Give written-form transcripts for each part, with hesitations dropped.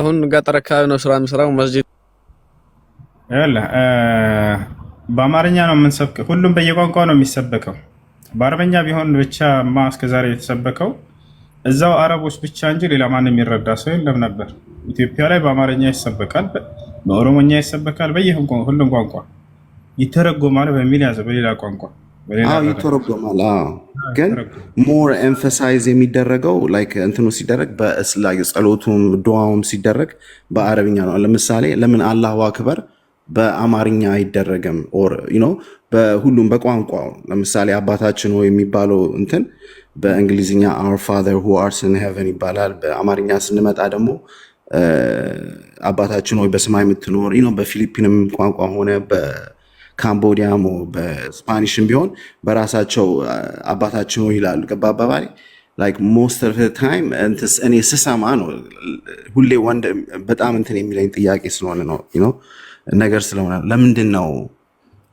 አሁን ገጠር አካባቢ ነው ስራ የምሰራው፣ መስጂድ። ይኸውልህ፣ በአማርኛ ነው የምንሰብከው። ሁሉም በየቋንቋው ነው የሚሰበከው። በአረበኛ ቢሆን ብቻ ማ እስከዛሬ የተሰበከው እዛው አረቦች ብቻ እንጂ ሌላ ማንም የሚረዳ ሰው የለም ነበር። ኢትዮጵያ ላይ በአማርኛ ይሰበካል፣ በኦሮሞኛ ይሰበካል፣ በየሁሉም ቋንቋ ይተረጎማል በሚል ያዘ። በሌላ ቋንቋ በሌላ አዎ፣ ይተረጎማል። አዎ፣ ግን more emphasize የሚደረገው like እንትኑ ሲደረግ ጸሎቱም ዱዓውም ሲደረግ በአረብኛ ነው። ለምሳሌ ለምን አላሁ አክበር በአማርኛ አይደረግም? Or በሁሉም በቋንቋው፣ ለምሳሌ አባታችን ሆይ የሚባለው እንትን በእንግሊዝኛ "Our Father who art in heaven" ይባላል። በአማርኛ ስንመጣ ደግሞ አባታችን ሆይ በሰማይ የምትኖር፣ በፊሊፒንም ቋንቋ ሆነ በካምቦዲያም በስፓኒሽም ቢሆን በራሳቸው አባታችን ሆይ ይላሉ። ገባ አባባሌ? Like most of the time እኔ ስሰማ ነው፣ ሁሌ ወንድ በጣም እንትን የሚለኝ ጥያቄ ስለሆነ ነው፣ ነገር ስለሆነ፣ ለምንድን ነው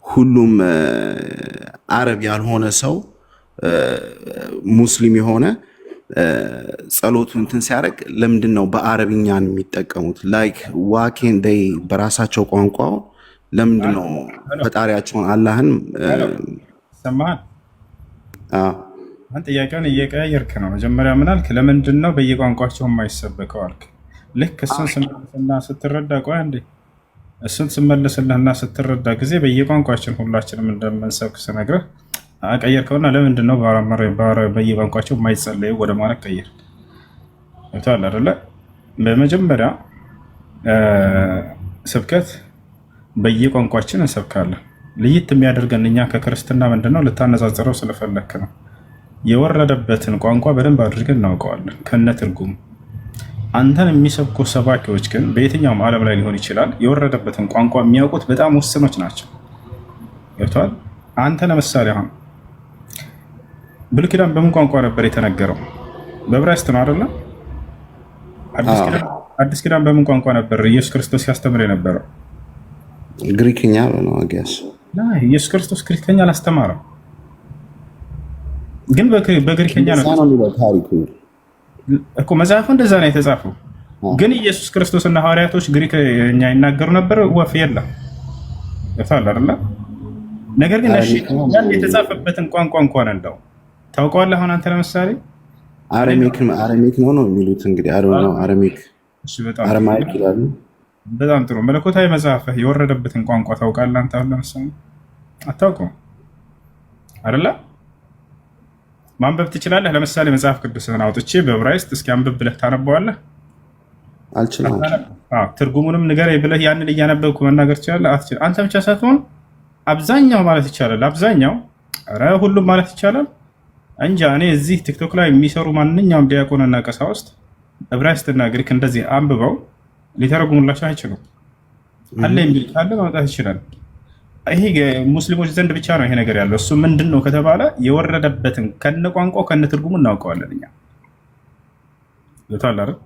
ሁሉም አረብ ያልሆነ ሰው፣ ሙስሊም የሆነ፣ ጸሎቱ እንትን ሲያደርግ ለምንድን ነው በአረብኛን የሚጠቀሙት? ላይክ ዋኬን ደይ በራሳቸው ቋንቋ ለምንድን ነው ፈጣሪያቸውን አላህን ሰማሃል? አሁን ጥያቄውን እየቀያየርክ ነው። መጀመሪያ ምን አልክ? ለምንድን ነው በየቋንቋቸው የማይሰበከው አልክ። ልክ እሱን ስመልስና ስትረዳ፣ ቆይ አንዴ፣ እሱን ስመልስልህና ስትረዳ ጊዜ በየቋንቋችን ሁላችንም እንደምንሰብክ ስነግርህ ቀየርከውና ለምንድን ነው በየቋንቋቸው የማይጸለዩ ወደ ማለት ቀየር። ገብቶሃል አይደለ? በመጀመሪያ ስብከት በየቋንቋችን እንሰብካለን። ለየት የሚያደርገን እኛ ከክርስትና ምንድን ነው? ልታነጻጽረው ስለፈለክ ነው። የወረደበትን ቋንቋ በደንብ አድርገን እናውቀዋለን ከነ ትርጉሙ። አንተን የሚሰብኩ ሰባኪዎች ግን በየትኛውም ዓለም ላይ ሊሆን ይችላል፣ የወረደበትን ቋንቋ የሚያውቁት በጣም ውስኖች ናቸው። ገብቶሃል? አንተ ለምሳሌ አሁን ብሉይ ኪዳን በምን ቋንቋ ነበር የተነገረው? በዕብራይስጥ ነው አይደለም? አዲስ ኪዳን በምን ቋንቋ ነበር ኢየሱስ ክርስቶስ ሲያስተምር የነበረው? ግሪክኛ ነው I guess። ኢየሱስ ክርስቶስ ግሪክኛ አላስተማረም፣ ግን በግሪክኛ ነው የሚለው ታሪኩ። እኮ። መጽሐፉ እንደዛ ነው የተጻፈው። ግን ኢየሱስ ክርስቶስና ሐዋርያቶች ግሪክኛ ይናገሩ ነበር? ወፍ የለም። ገብቶሃል አይደለ? ነገር ግን ያን የተጻፈበትን ቋንቋ እንኳን እንደው ታውቀዋለህ? አሁን አንተ ለምሳሌ Aramaic ነው የሚሉት እንግዲህ፣ ነው Aramaic፣ Aramaic ይላሉ። በጣም ጥሩ። መለኮታዊ መጽሐፍህ የወረደበትን ቋንቋ ታውቃለህ? አንተ አሁን ለምሳሌ አታውቀውም አይደለ? ማንበብ ትችላለህ? ለምሳሌ መጽሐፍ ቅዱስህን አውጥቼ በዕብራይስጥ እስኪ አንብብ ብለህ ታነበዋለህ? አልችልም። ትርጉሙንም ንገረኝ ብለህ ያንን እያነበብኩ መናገር ትችላለህ? አትችልም። አንተ ብቻ ሳትሆን አብዛኛው ማለት ይቻላል፣ አብዛኛው፣ ኧረ ሁሉም ማለት ይቻላል፣ እንጃ፣ እኔ እዚህ ቲክቶክ ላይ የሚሰሩ ማንኛውም ዲያቆንና ቀሳውስት ዕብራይስጥና ግሪክ እንደዚህ አንብበው ሊተረጉሙላቸው አይችሉም። አለ የሚል ካለ ማውጣት ይችላል። ይሄ ሙስሊሞች ዘንድ ብቻ ነው ይሄ ነገር ያለው። እሱ ምንድን ነው ከተባለ የወረደበትን ከነ ቋንቋው ከነ ትርጉሙ እናውቀዋለን እኛ። ገብቶሃል አይደል?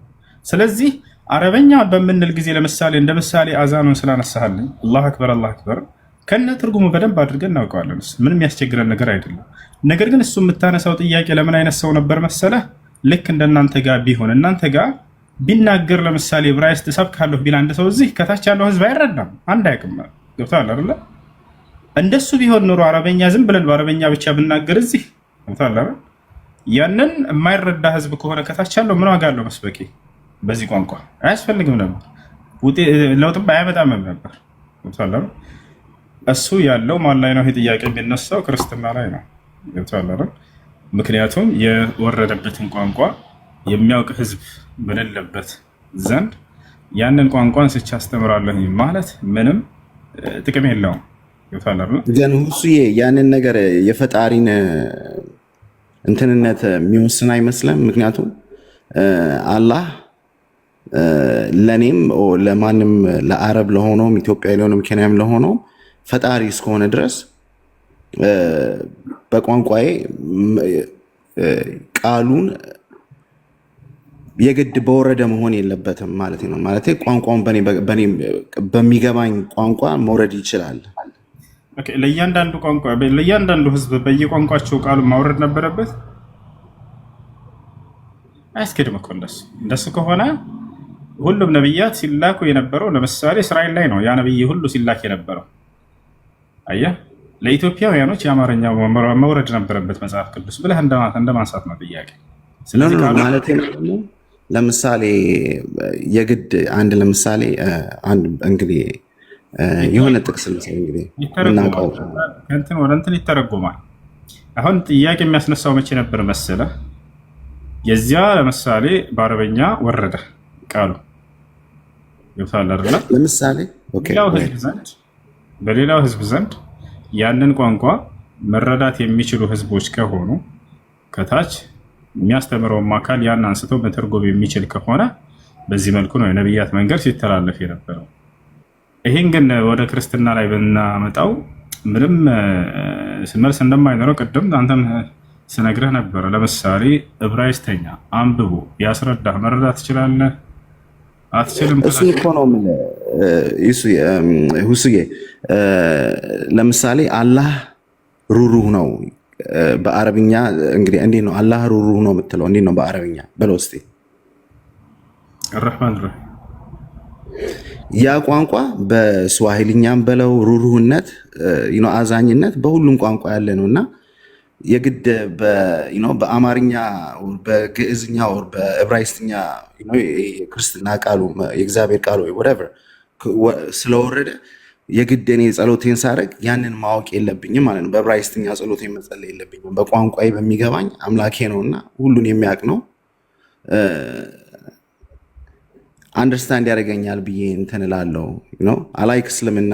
ስለዚህ አረበኛ በምንል ጊዜ ለምሳሌ እንደ ምሳሌ አዛኑን ስላነሳሃልኝ አላሁ አክበር አላሁ አክበር ከነ ትርጉሙ በደንብ አድርገን እናውቀዋለን። እሱ ምንም የሚያስቸግረን ነገር አይደለም። ነገር ግን እሱ የምታነሳው ጥያቄ ለምን አይነት ሰው ነበር መሰለህ? ልክ እንደናንተ ጋር ቢሆን፣ እናንተ ጋር ቢናገር፣ ለምሳሌ ዕብራይስጥ እሰብካለሁ ቢል አንድ ሰው እዚህ ከታች ያለው ህዝብ አይረዳም፣ አንድ አያውቅም። ገብቶሃል አይደለ? እንደሱ ቢሆን ኖሮ አረበኛ ዝም ብለን በአረበኛ ብቻ ብናገር እዚህ፣ ገብቶሃል አይደል? ያንን የማይረዳ ህዝብ ከሆነ ከታች ያለው ምን ዋጋ አለው መስበኬ? በዚህ ቋንቋ አያስፈልግም ነበር፣ ለውጥም አያመጣምም ነበር። ገብቶሃል አይደል? እሱ ያለው ማን ላይ ነው? ይሄ ጥያቄ የሚነሳው ክርስትና ላይ ነው። ገብቶሃል አይደል? ምክንያቱም የወረደበትን ቋንቋ የሚያውቅ ህዝብ በሌለበት ዘንድ ያንን ቋንቋ አንስቼ አስተምራለሁ ማለት ምንም ጥቅም የለውም። ገብቶሃል አይደል? ግን ሁሱዬ ያንን ነገር የፈጣሪን እንትንነት የሚወስን አይመስልም። ምክንያቱም አላህ ለእኔም ለማንም፣ ለአረብ ለሆነውም፣ ኢትዮጵያዊ ለሆነም፣ ኬንያም ለሆነውም ፈጣሪ እስከሆነ ድረስ በቋንቋዬ ቃሉን የግድ በወረደ መሆን የለበትም ማለት ነው። ማለት ቋንቋውን በኔ በሚገባኝ ቋንቋ መውረድ ይችላል። Okay፣ ለእያንዳንዱ ቋንቋ፣ ለእያንዳንዱ ህዝብ በየቋንቋቸው ቃሉን ማውረድ ነበረበት። አያስኬድም እኮ እንደሱ። እንደሱ ከሆነ ሁሉም ነቢያት ሲላኩ የነበረው ለምሳሌ እስራኤል ላይ ነው። ያ ነቢይ ሁሉ ሲላክ የነበረው አየህ፣ ለኢትዮጵያውያኖች የአማርኛ መውረድ ነበረበት መጽሐፍ ቅዱስ ብለህ እንደማንሳት ነው ጥያቄ። ስለዚህ ማለት ደግሞ ለምሳሌ የግድ አንድ ለምሳሌ አንድ እንግዲህ የሆነ ጥቅስ ለምሳሌ እንግዲህ የምናውቀው ከእንትን ወደ እንትን ይተረጎማል። አሁን ጥያቄ የሚያስነሳው መቼ ነበር መሰለህ? የዚያ ለምሳሌ በአረበኛ ወረደ ቃሉ፣ ገብቶሃል አይደለ? ለምሳሌ በሌላው ህዝብ ዘንድ ያንን ቋንቋ መረዳት የሚችሉ ህዝቦች ከሆኑ፣ ከታች የሚያስተምረውም አካል ያን አንስቶ መተርጎም የሚችል ከሆነ፣ በዚህ መልኩ ነው የነቢያት መንገድ ሲተላለፍ የነበረው። ይህን ግን ወደ ክርስትና ላይ ብናመጣው ምንም መልስ እንደማይኖረው ቅድም አንተም ስነግርህ ነበረ። ለምሳሌ ዕብራይስተኛ አንብቦ ያስረዳህ መረዳት ትችላለህ? አትችልም? እሱን እኮ ነው የምልህ ሁሱዬ። ለምሳሌ አላህ ሩሩህ ነው በአረብኛ እንግዲህ እንዴት ነው አላህ ሩሩህ ነው የምትለው? እንዴት ነው በአረብኛ በለው እስኪ። الرحمن الرحيم። ያ ቋንቋ በስዋሂልኛም በለው ሩሩህነት፣ አዛኝነት በሁሉም ቋንቋ ያለ ነው። እና የግድ በአማርኛ፣ በግዕዝኛ፣ በዕብራይስትኛ የክርስትና ቃሉ የእግዚአብሔር ቃሉ whatever ስለወረደ የግድ እኔ ጸሎቴን ሳደርግ ያንን ማወቅ የለብኝም ማለት ነው። በዕብራይስትኛ ጸሎቴን መጸለይ የለብኝም። በቋንቋዬ በሚገባኝ አምላኬ ነው እና ሁሉን የሚያውቅ ነው፣ understand ያደርገኛል ብዬ እንትን እላለሁ። Like እስልምና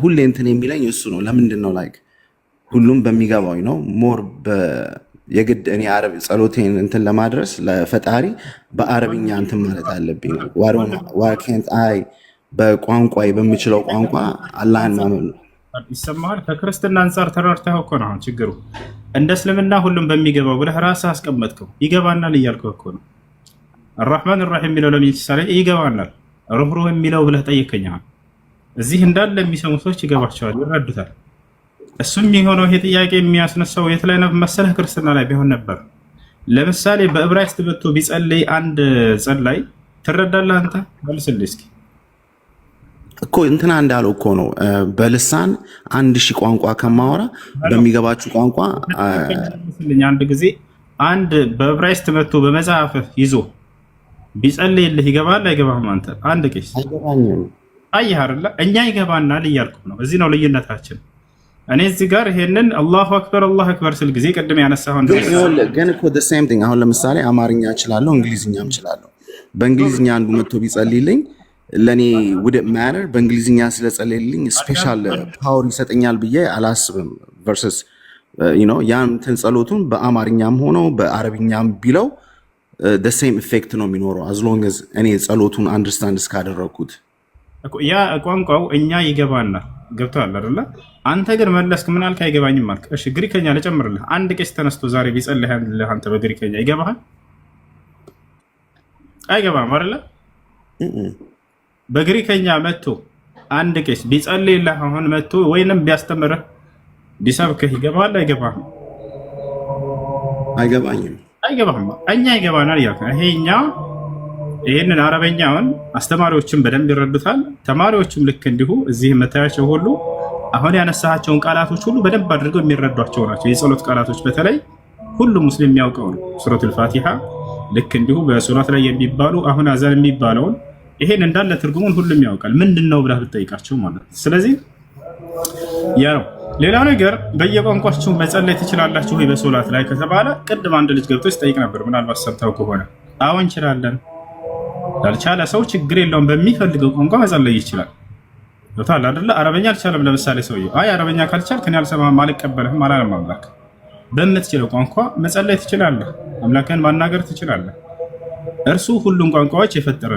ሁሌ እንትን የሚለኝ እሱ ነው። ለምንድን ነው like ሁሉም በሚገባው ነው more የግድ እኔ አረብ ጸሎቴን እንትን ለማድረስ ለፈጣሪ በአረብኛ እንትን ማለት አለብኝ? ዋይ ካንት አይ በቋንቋ በምችለው ቋንቋ አላህን ማመን ነው። ይሰማሃል። ከክርስትና አንጻር ተረድተኸው እኮ ነው አሁን ችግሩ። እንደ እስልምና ሁሉም በሚገባው ብለህ ራስህ አስቀመጥከው። ይገባናል እያልከው እኮ ነው። الرحمن الرحيم የሚለው ለምሳሌ ይገባናል። ሩህሩህ የሚለው ብለህ ጠየከኝ። አሁን እዚህ እንዳለ የሚሰሙ ሰዎች ይገባቸዋል፣ ይረዱታል። እሱም የሆነው ይሄ ጥያቄ የሚያስነሳው የት ላይ ነው መሰለህ? ክርስትና ላይ ቢሆን ነበር። ለምሳሌ በዕብራይስጥ መጥቶ ቢጸልይ አንድ ጸላይ ትረዳለህ አንተ? መልስልኝ እስኪ። እኮ እንትና እንዳለው እኮ ነው። በልሳን 1000 ቋንቋ ከማወራ በሚገባችሁ ቋንቋ መልስልኝ። አንድ ጊዜ አንድ በዕብራይስጥ መጥቶ በመጽሐፍ ይዞ ቢጸልይልህ ይገባል አይገባህም? አንተ አንድ ቄስ አይገባኝም። አየህ አይደለ? እኛ ይገባናል እያልኩ ነው። እዚህ ነው ልዩነታችን። እኔ እዚህ ጋር ይሄንን الله أكبر الله أكبر ስል ጊዜ ቅድም ያነሳኸውን ግን ይኸውልህ፣ ግን እኮ the same thing አሁን ለምሳሌ አማርኛ እችላለሁ፣ እንግሊዝኛም እችላለሁ። በእንግሊዝኛ አንዱ መጥቶ ቢጸልይልኝ ለእኔ would it matter? በእንግሊዝኛ ስለጸለይልኝ special power ይሰጠኛል ብዬ አላስብም። Versus ያን እንትን ጸሎቱን በአማርኛም ሆኖ በአረብኛም ቢለው the same effect ነው የሚኖረው as long as እኔ ጸሎቱን understand እስካደረግኩት። እኮ ያ ቋንቋው እኛ ይገባናል። ገብቶሃል አይደለ? አንተ ግን መለስክ፣ ምን አልክ? አይገባኝም አልክ። እሺ ግሪከኛ ልጨምርልህ። አንድ ቄስ ተነስቶ ዛሬ ቢጸልይልህ አንተ በግሪከኛ ይገባሃል? አይገባም አይደለ? በግሪከኛ መጥቶ አንድ ቄስ ቢጸልይልህ አሁን መጥቶ ወይንም ቢያስተምርህ ቢሰብክህ ይገባሃል? አይገባህም? አይገባኝም። አይገባህም። እኛ ይገባናል እያልክ ነው። ይሄ እኛ ይህንን አረበኛውን አስተማሪዎችም በደንብ ይረዱታል። ተማሪዎችም ልክ እንዲሁ እዚህ የምታያቸው ሁሉ አሁን ያነሳቸውን ቃላቶች ሁሉ በደንብ አድርገው የሚረዷቸው ናቸው። የጸሎት ቃላቶች በተለይ ሁሉም ሙስሊም የሚያውቀው ነው። ሱረቱል ፋቲሃ ልክ እንዲሁ በሶላት ላይ የሚባሉ አሁን አዛን የሚባለውን ይሄን እንዳለ ትርጉሙን ሁሉም ያውቃል። ምንድን ነው ብለህ ብትጠይቃቸው ማለት ነው። ስለዚህ ያ ነው። ሌላው ነገር በየቋንቋችሁ መጸለይ ትችላላችሁ ወይ በሶላት ላይ ከተባለ ቅድም አንድ ልጅ ገብቶ ሲጠይቅ ነበር። ምናልባት ሰምተው ከሆነ አዎ እንችላለን። ላልቻለ ሰው ችግር የለውም፣ በሚፈልገው ቋንቋ መጸለይ ይችላል። ገብቶሃል አይደለ? አረበኛ አልቻለም። ለምሳሌ ሰውየው አይ አረበኛ ካልቻልክ እኔ አልሰማህም አልቀበልህም አላለም አምላክ። በምትችለው ቋንቋ መጸለይ ትችላለህ። አምላክህን ማናገር ትችላለህ። እርሱ ሁሉም ቋንቋዎች የፈጠረ